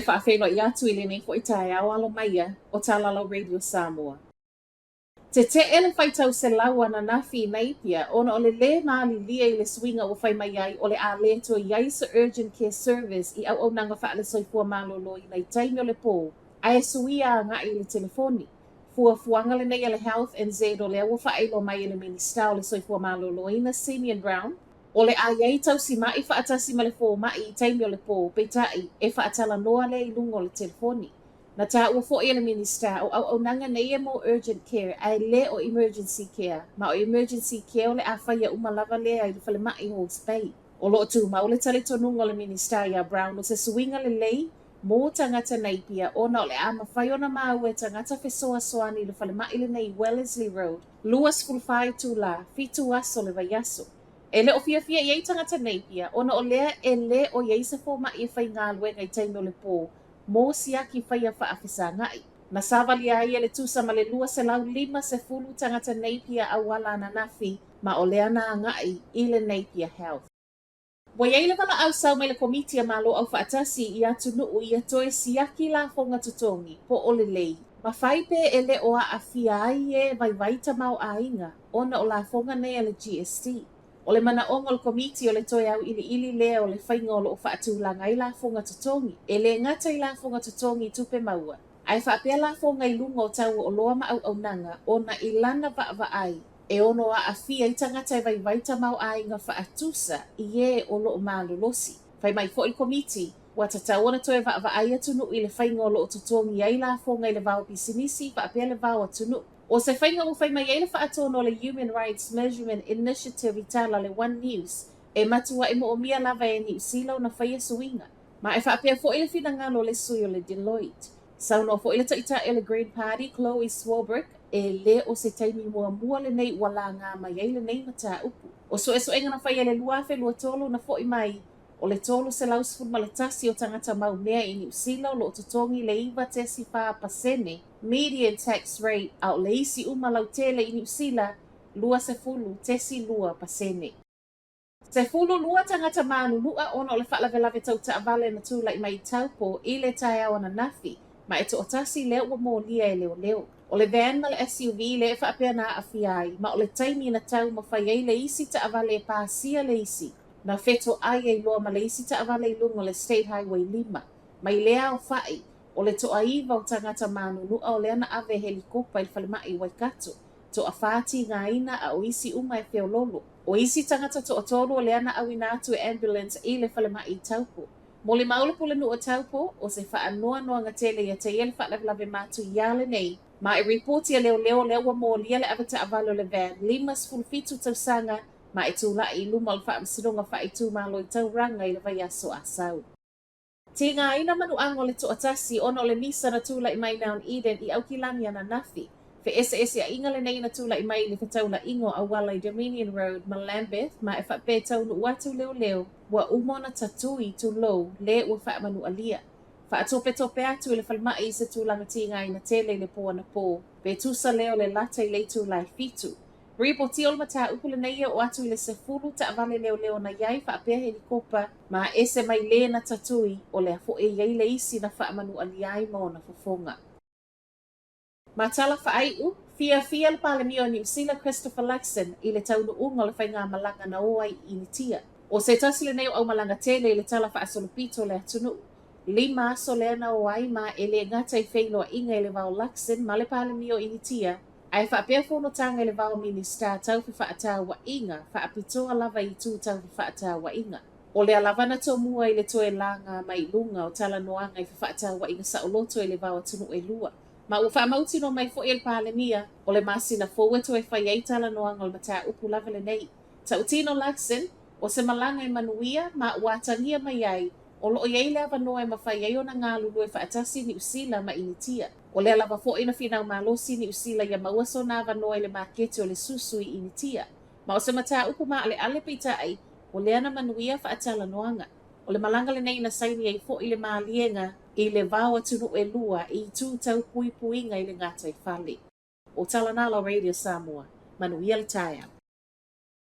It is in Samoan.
faafeiloai atu i lenei foi taeao alo maia o Talalau Radio Samoa. Tete'e le faitau selau ananafi i Napier ona o le lē malilie i le suiga ua fai mai ai o le a lē toe i ai se Urgent Care Service i auaunaga faale-soifua maloloina i taimi o le pō ae suia aga'i i le telefoni. Fuafuaga lenei a le Health NZ o lea ua faailoa mai e le Minisita o le Soifua Maloloina Simeon Brown o le a i ai tausima'i faatasi ma le fōma'i i taimi o le pō, peitai, e faatalanoa lea i luga o le telefoni. Na taua foi e le Minisita, o auaunaga nei e mo urgent care ae le o emergency care, ma o emergency care o le a faia uma lava lea i le falemai Hawke's Bay. O lo o tumau le talitonuga o le Minisita iā Brown o se suiga lelei mo tagata Napier ona o le a mafai ona maua e tagata fesoasoani i le falemai lenei i Wellesley Road 24 itulā, fitu aso le vaiaso. E le o fiafia i ai tagata Napier ona o lea e le o i ai se fomai e faigaluega i taimi o le pō mo siaki faia faafesaga'i. Na savalia ai e le tusa ma le 250 tagata Napier auala ananafi ma o lea na aga'i i le Napier Health. Ua i ai le valaau sau mai le Komiti a Malo Aufaatasi i atunuu ia toe siaki lafoga totogi po o lelei ma fai pe e le o aafia ai e vaivai tamaoaiga ona o lafoga nei a le GST. O le manaoga o le Komiti o le toe auiliili lea o le faiga o lo o faatulaga ai lafoga totogi, e le gata i lafoga totogi i tupe maua, ae faapea lafoga i luga o tau o oloa ma auaunaga ona i lana vaavaai e ono aafia ai tagata e vaivai tamaoaiga faatusa i e o lo o malolosi. Fai mai foi le Komiti, ua tatau ona toe vaavaai atunuu i le faiga o lo o totogi ai lafoga i le vao pisinisi faapea le vao atunuu. O se faiga ua fai mai ai le faatonu o le Human Rights Measurement Initiative i tala le One News, e matua'i mo'omia lava e Niu Sila ona faia suiga. Ma e faapea foi le finagalo o le sui o le Deloitte. Saunoa foi le Taitai o le Green Party, Chloe Swarbrick, e le o se taimi muamua lenei ua lagā mai ai lenei mataupu. O suesuega na faia i le 2023 na fo'i mai, o le 311 o tagata mau mea i Niu Sila o lo o totogi le 9.4 pasene median tax rate, a o le isi uma lautele i Niu Sila 20.2%. 12 tagata manunu'a ona o le faalavelave tau taavale na tula'i mai i Taupo i le taeao ananafi, ma e to'atasi lea ua molia e leoleo. O le van ma le SUV lea e faapea na aafia ai, ma o le taimi na taumafai ai le isi taavale e pasia le isi, na feto'ai ai loa ma le isi taavale i luga o le State Highway 5. Mai lea aofa'i, o le to'aiva o tagata manunu'a o lea na ave e helikopa i le falemai i Waikato, to'afa tigaina a o isi uma e feololo. O isi tagata to'atolu o lea na auina atu e ambulance i le falemai i Taupo. Molimau le pulenuu o Taupo, o se faanoanoaga tele ia te ia le faalavelave matuiā lenei, ma e ripoti a leoleo lea ua molia le avetaavale o le van 57 tausaga ma e tula'i i luma o le faamasinoga faaitumalo i Tauranga i le vaiaso Asau. Tigaina manuaga o le to'atasi ona o le misa na tula'i mai Mount Eden i Aukilani ananafi. Fe'ese'ese'aiga lenei na tula'i mai i le fetaula'iga o auala i Dominion Road ma Lambeth ma e faapea e taunu'u atu leoleo ua uma ona tatui tulou lē ua faamanu'alia. Faatopetope atu i le falema'i i se tulaga tigaina tele i le pō anapō, pe tusa lea o le lata i le itulā e 7. Ripoti o le mataupu lenei e oo atu i le 10 taavale leoleo na i ai faapea helikopa ma ese mai lē na tatui, o lea foi e i ai le isi na faamanualia ai ma ona fofoga. Ma tala faai'u, fiafia le Palemia o Niu Sila Christopher Luxon i le taunu'uga o le faigamalaga na o ai i Initia. O se tasi lenei o aumalaga tele i le tala faasolopito o le atunu'u. 5 aso lea na o ai ma e lē gata i feiloaiga i le va o Luxon ma le Palemia o Initia, ae faapea fonotaga i le va o Minisita tau fefaataua'iga faapitoa lava i itu tau fefaataua'iga. O lea lava na tomua i le toe lagā mai i luga o talanoaga i fefaataua'iga saoloto i le va o atunuu e lua. Ma ua faamautinoa mai foi e le Palemia, o le masina fou e toe fai ai talanoaga o le mataupu lava lenei. Tautino Luxon, o se malaga e manuia ma ua atagia mai ai, o lo o i ai le avanoa e mafai ai ona galulue faatasi Niu Sila ma Initia. O lea lava foi na finau malosi Niu Sila ia maua sona avanoa i le maketi o le susu i Initia. Ma o se mataupu maaleale peitai, o lea na manuia faatalanoaga. O le malaga lenei na saini ai foi le maliega i le va o atunuu e lua i itu tau puipuiga i le gataifale. O tala na a la Radio Samoa. Manuia le taeao.